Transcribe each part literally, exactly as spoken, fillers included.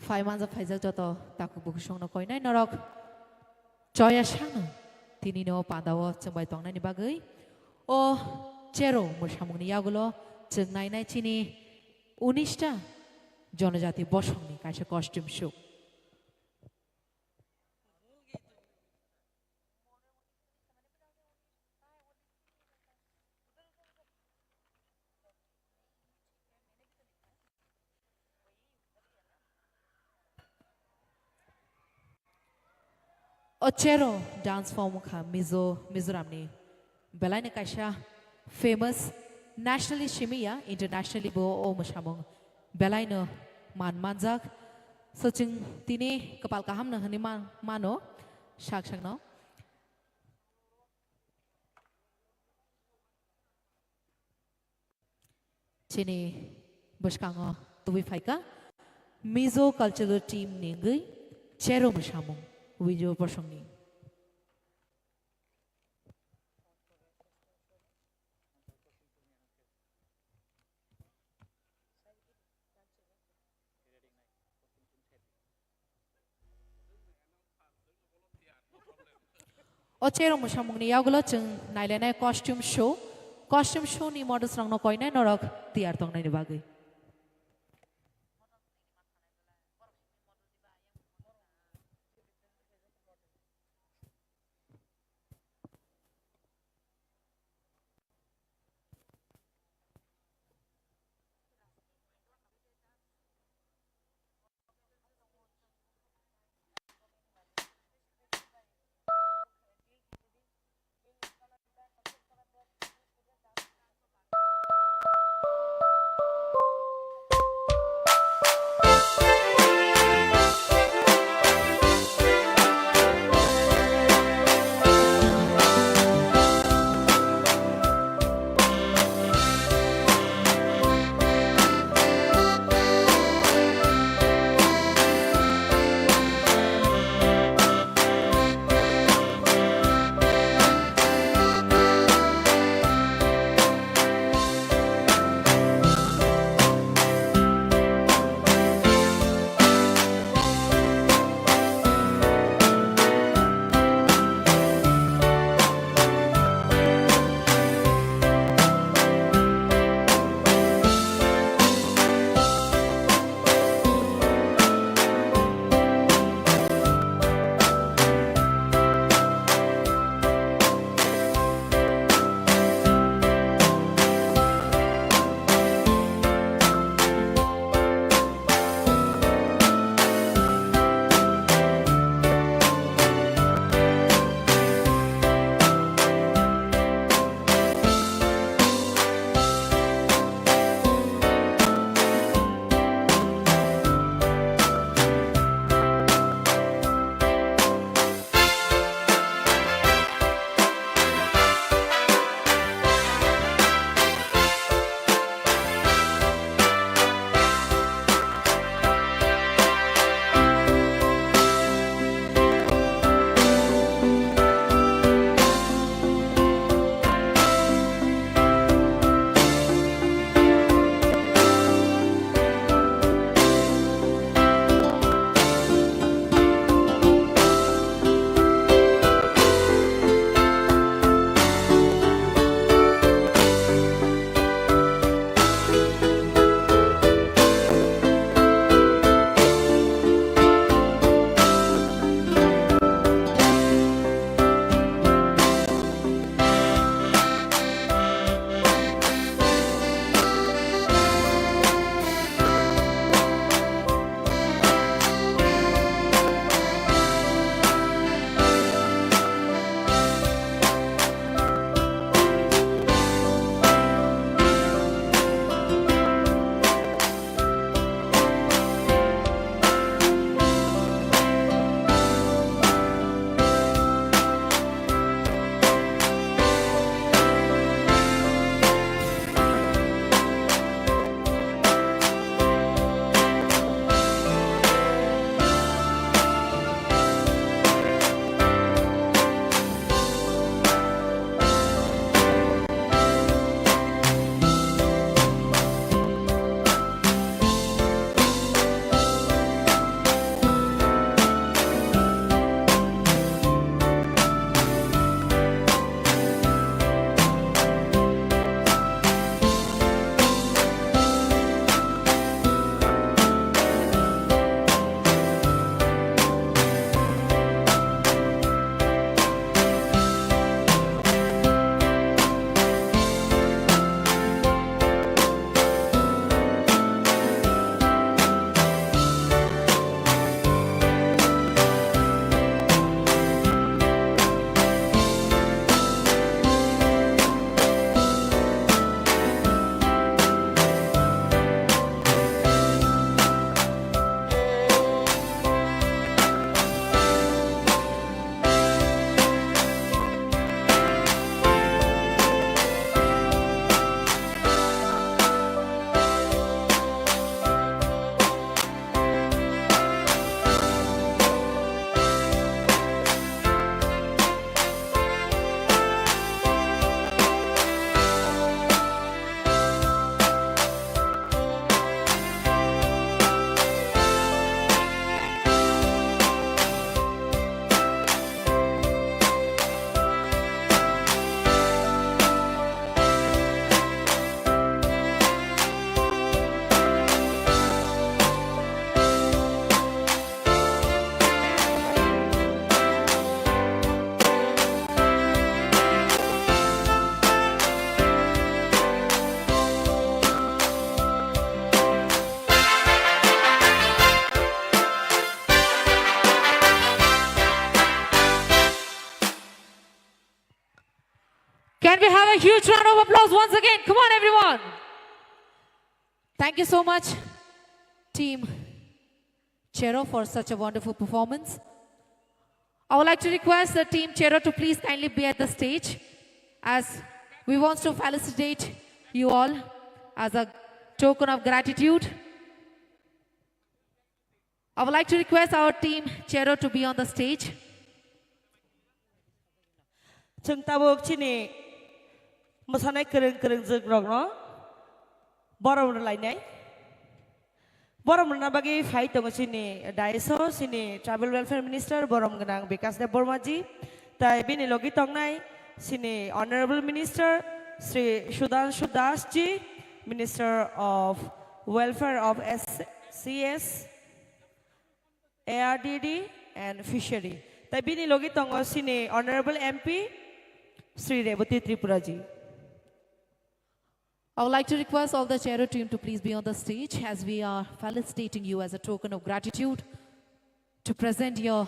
Phai manjak phaijak joto takhuk bukhuk songno koinai norok choya sangno tini no pandao chwngbai tongnaini bagwi o chero mwsamungni yagulo chwng nainai chini unista jonojati bosongni kaisa costume show. O chero dance form wngkha Mizo, Mizoramni belaino kaisa famous, nationally simi ya, internationally bo o mwsamung belaino man manjak. So chwng tini kwpal kahamno hwnwi man-, mano sak sakno. Chini bwskango tubui phaikha Mizo Cultural Team ni wngwi chero mwsamung Wijo Bosongni. O cherong mwsamungni yagulo chwng nailainai costume show. Costume show ni models rokno koinai norok tiyar tongnaini bagwi. applause once again. Come on, everyone. Thank you so much, Team Chero, for such a wonderful performance. I would like to request the Team Chero to please kindly be at the stage, as we want to felicitate you all as a token of gratitude. I would like to request our Team Chero to be on the stage. Chwng tabuk chini mwsanai kwrwng kwrwng jwk rokno borom rwlainai. Borom rwna bagwi phai tongo chini dais o chini Tribal Welfare Minister borom gwnang Bikash Deb Barma ji, tai bini logi tongnai chini Honorable Minister Shri Sudhanshu Das ji, Minister of Welfare of S C S, A R D D and Fishery. Tai bini logi tongo chini Honorable M P Shri Rebati Tripura ji. I would like to request all the Chero team to please be on the stage as we are felicitating you as a token of gratitude to present your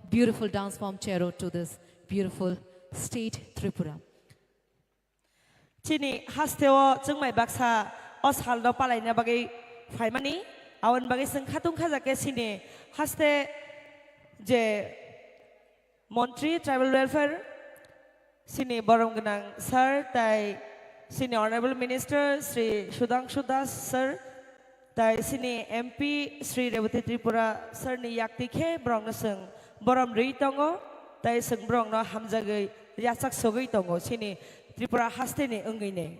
beautiful dance form Chero to this beautiful state Tripura. Chini haste o chwngmai baksa o salno palaina bagwi phaimani, aboni bagwi chwng khatung khajakhe chini haste je Montri Tribal Welfare, chini borom gwnang sir, tai chini Honorable Minister Shri Sudhanshu Das sir, tai chini M P Shri Rebati Tripura sir ni yakti khe borokno chwng borom rwi tongo, tai chwng borokno hamjagwi yachak sogwi tongo, chini Tripura haste ni wngwi ne.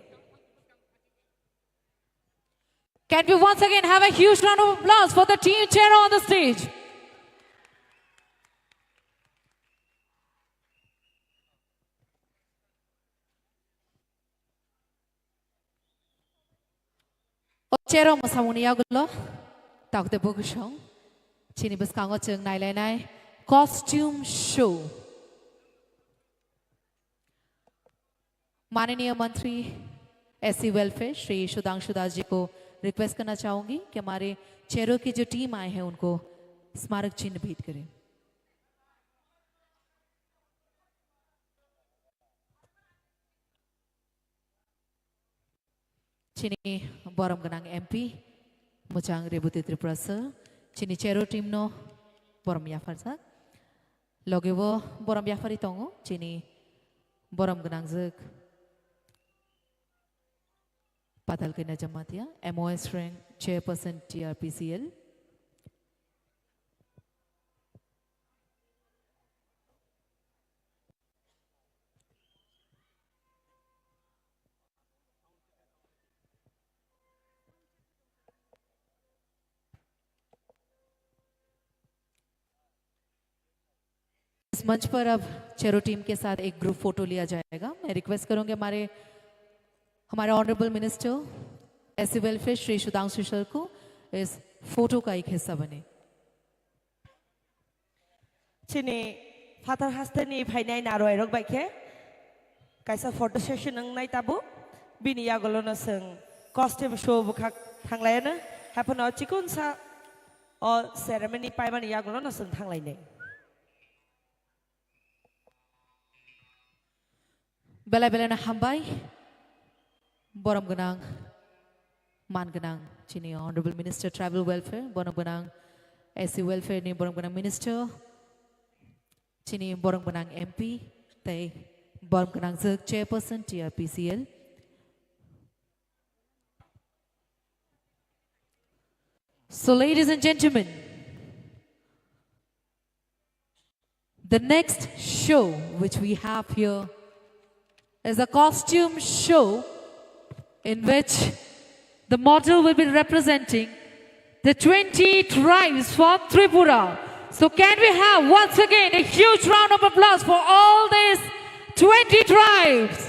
Can we once again have a huge round of applause for the Team Chero on the stage? O Chero mwsamungni yagulo takte bwkhuisong chini bwskango chwng nailainai costume show. माननीय मंत्री SC welfare Shri सुधांशु दास जी को रिक्वेस्ट करना चाहूंगी कि हमारे चेरो की जो टीम आए हैं उनको स्मारक चिन्ह भेंट करें। Chini borom gwnang M P, Muchang Rebati Tripura sir, chini Chero team no borom yapharjak. Loge o borom yaphari tongo, chini borom gwnangjwk Patal Kanya Jamatia, M O S rank chairperson T R P C L. इस मंच पर अब चेरो टीम के साथ एक group photo लिया जाएगा। मैं रिक्वेस्ट करूंगी हमारे, हमारे honourable minister S C welfare Shri Sudhanshu sir को इस फोटो का एक हिस्सा बने। Chini phatar haste ni phainai narwai rok bai khe kaisa photo session wngnai tabuk, bini yagulo no chwng costume show bwkhak thanglaino, haiphano chikon sa o ceremony paimani yagulo no chwng thanglainai. Belai belai no hambai, borom gwnang, man gwnang, chini Honorable Minister Tribal Welfare, borom gwnang S C Welfare ni borom gwnang Minister, chini borom gwnang M P, tei borom gwnang jwk Chairperson T R P C L. So, ladies and gentlemen, the next show which we have here is a costume show in which the model will be representing the twenty tribes from Tripura. So can we have once again a huge round of applause for all these twenty tribes?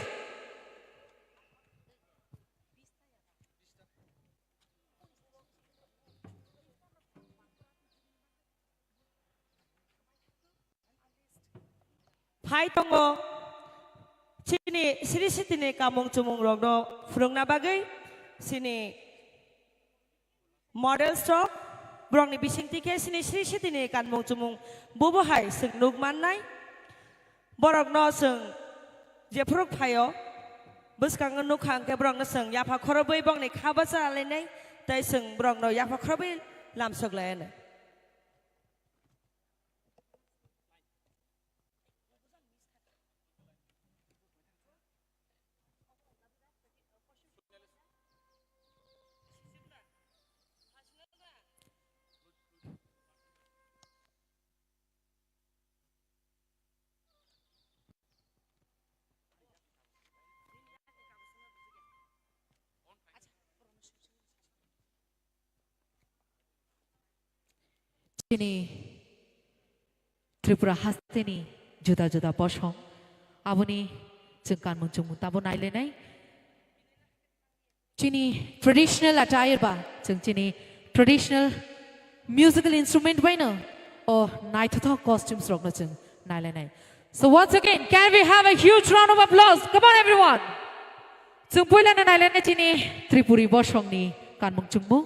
Phai tongo, chini siri sitini kamung chumung rokno phwrwngna bagwi chini models rok, borokni bisingtwi khe chini siri sitini kanmung chumung bubo hai chwng nuk mannai. Borokno chwng jephuru phaio, Bwskango nukha hwnkhe borokno chwng yapha khorobwi bongni kha bacha lainai, tei chwng borokno yapha khorobwi lamsok lai anw. Chini Tripura hasteni juda juda bosong aboni chwng kanmung chumung tabo nailainai. Chini traditional attire ba, chwng chini traditional musical instrument baino o naithothok costumes rokno chwng nailainai. So once again, can we have a huge round of applause? Come on, everyone. Chwng puilano nailainai chini Tripuri bosongni kanmung chumung.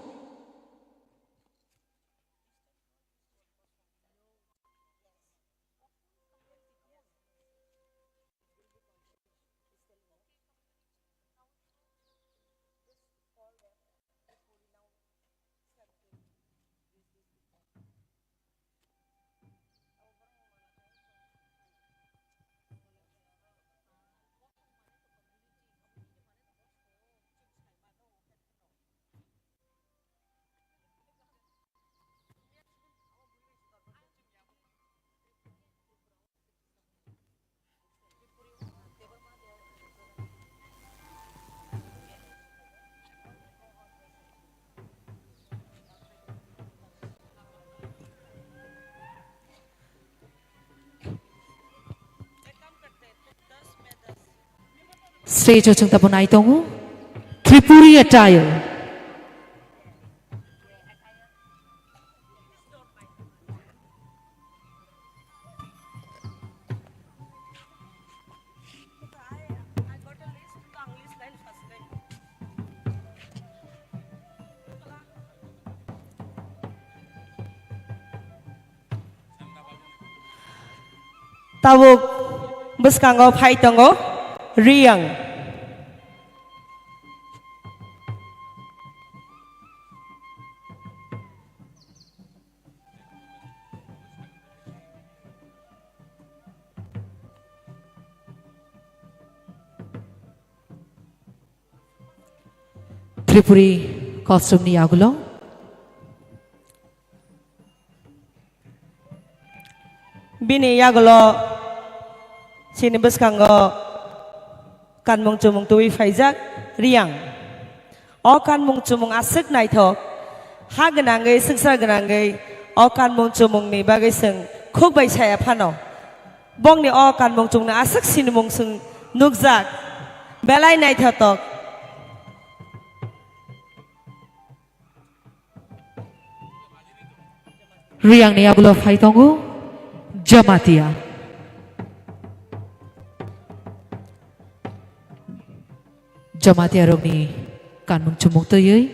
Stage o chwng tabuk nai tongo Tripuri attire. Tabuk bwskango phai tongo Riyang. Tripuri costume ni yagulo. Bini yagulo chini bwskango kanmung chumung tubui phaijak Riyang. O kanmung chumung aswk naithok, ha gwnangwi, swngchar gwnangwi o kanmung chumungni bagwi chwng khuk bai saya phano. Bongni o kanmung chumungni aswk sinimung chwng nukjak, belai naithotok. Riyangni yagulo phai tongo Jamatia. Jamatia rokni kanmung chumung twiwi.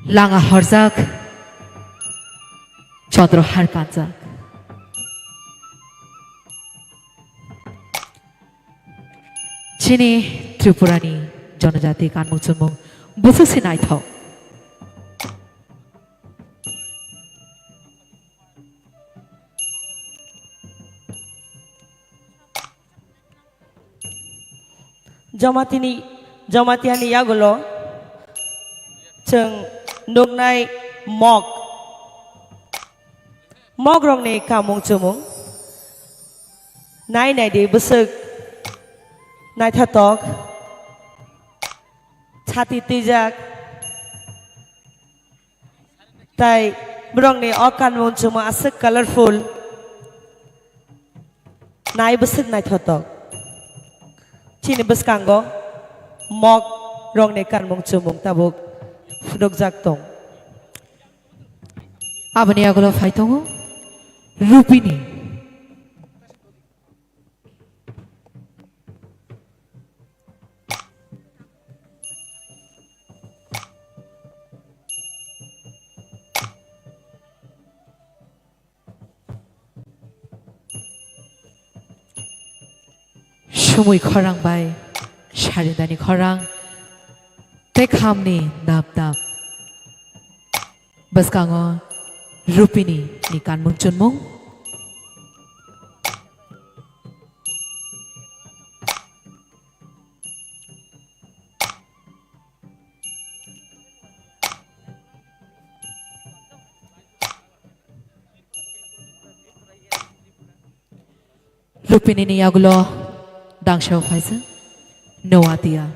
Langa horjak, chondro har kanjak. Chini Tripurani jonojati kanmung chumung bwswk se naithok. Jomatini, Jomatiani yagulo chwng nuknai mok, mok rokni kamung chumung nai nai di bwswk naithotok, chati twijak. Tai borokni o kanmung chumung aswk colorful, nai bwswk naithotok. Chini bwskango mok rokni kanmung chumung tabuk phunukjak tong. Aboni yagulo phai tongo Rupini. Tumui khorang bai sarindani khorang tei khamni dap dap. Bwskango Rupini ni kanmung chunmung. Rupini ni yagulo dangsa phaisa Noatia.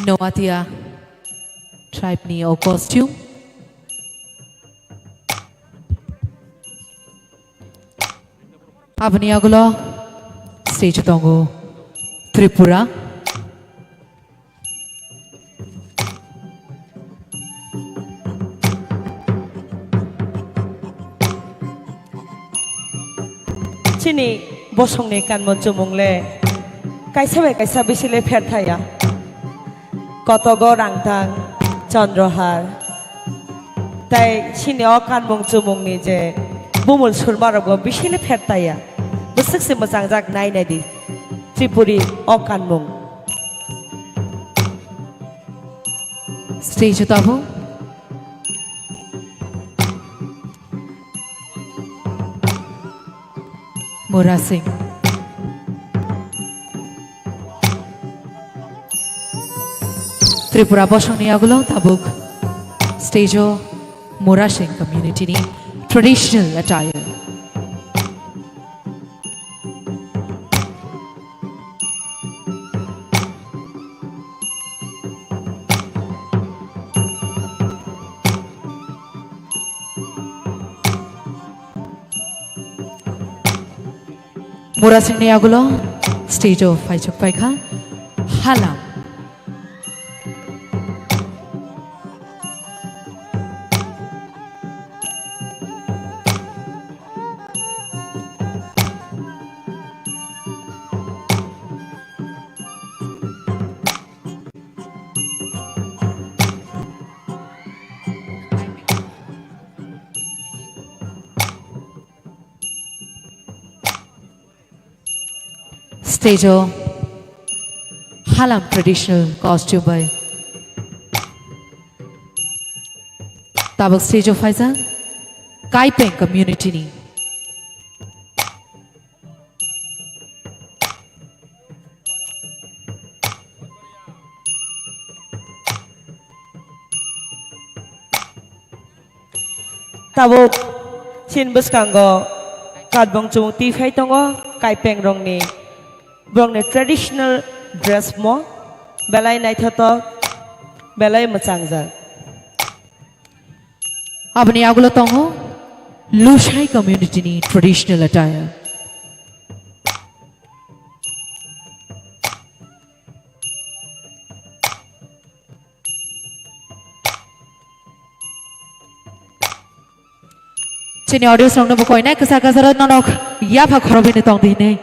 Noatia tribe ni o costume. Aboni yagulo stage tongo Tripura. Chini bosongni kanmung chumung le kaisa bai kaisa bisi le pher thaya. Kotogo rangtang, chondrohar, tei chini o kanmung chumungni je bumul surmarokbo bisi le pher thaya. Bwswk se mwchangjak nai nai di Tripuri o kanmung. Stage o tabuk Mura Singh. Tripura bosongni yagulo tabuk stage o Mura Singh community ni traditional attire. Mura Singh ni yagulo stage o phaichuk phaikha Halam. Stage o Halam traditional costume bai tabuk stage o phaijak Kaipeng community ni. Tabuk chini bwskango katbong chumung twi phai tongo, Kaipeng rokni, borokni traditional dress mo belai naithotok, belai mwchangjak. Aboni yagulo tongo Lusai community ni traditional attire. Chini audience rokno bo koinai kwchar kwcharo nonok yapha khorobini tong di hinwi.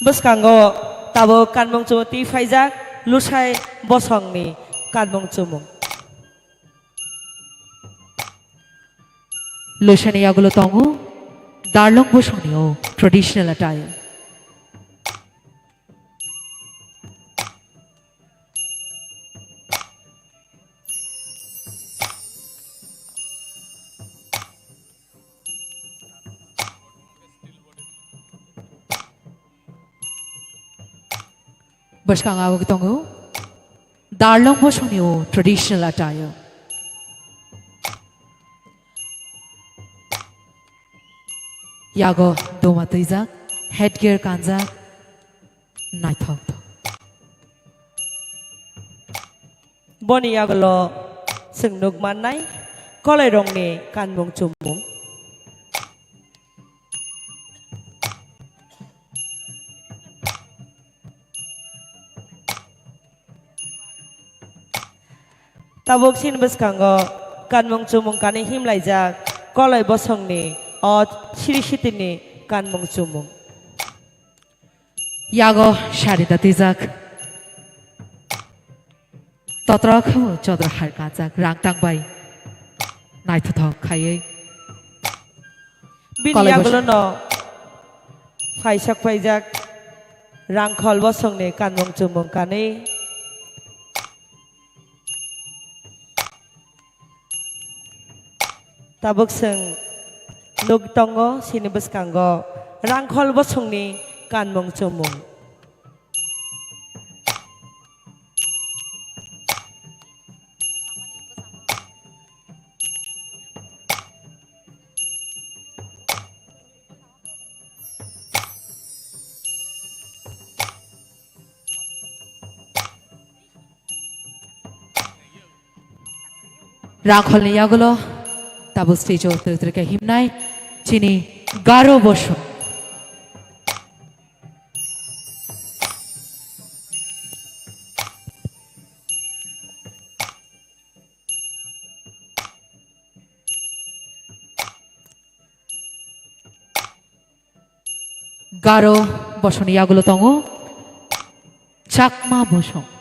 Bwskango tabuk kanmung chumung twi phaijak Lusai bosongni kanmung chumung. Lusani yagulo tongo Darlong bosongni o traditional attire. Bwskango tongo Darlong bosongni o traditional attire. Yago duma twijak, headgear kanjak, naithok thok. Boni yagulo chwng nuk mannai koloirokni kanmung chumung. Tabuk chini bwskango kanmung chumung kanwi himlaijak Koloi bosongni o siri sitini kanmung chumung. Yago sari da twijak. Totra khamu chodra har kanjak rang tangbai. Naithothok khaiwi. Bini Koloi bosong. Yagulono phaisak phaijak Rangkhol bosongni kanmung chumung kanwi. Tabuk chwng nuk tongo chini bwskango Rangkhol bosongni kanmung chumung. Rangkholni yagulo tabuk stage o twrwk twrwk khe himnai chini Garo Bosong. Garo Bosongni yagulo tongo Chakma Bosong.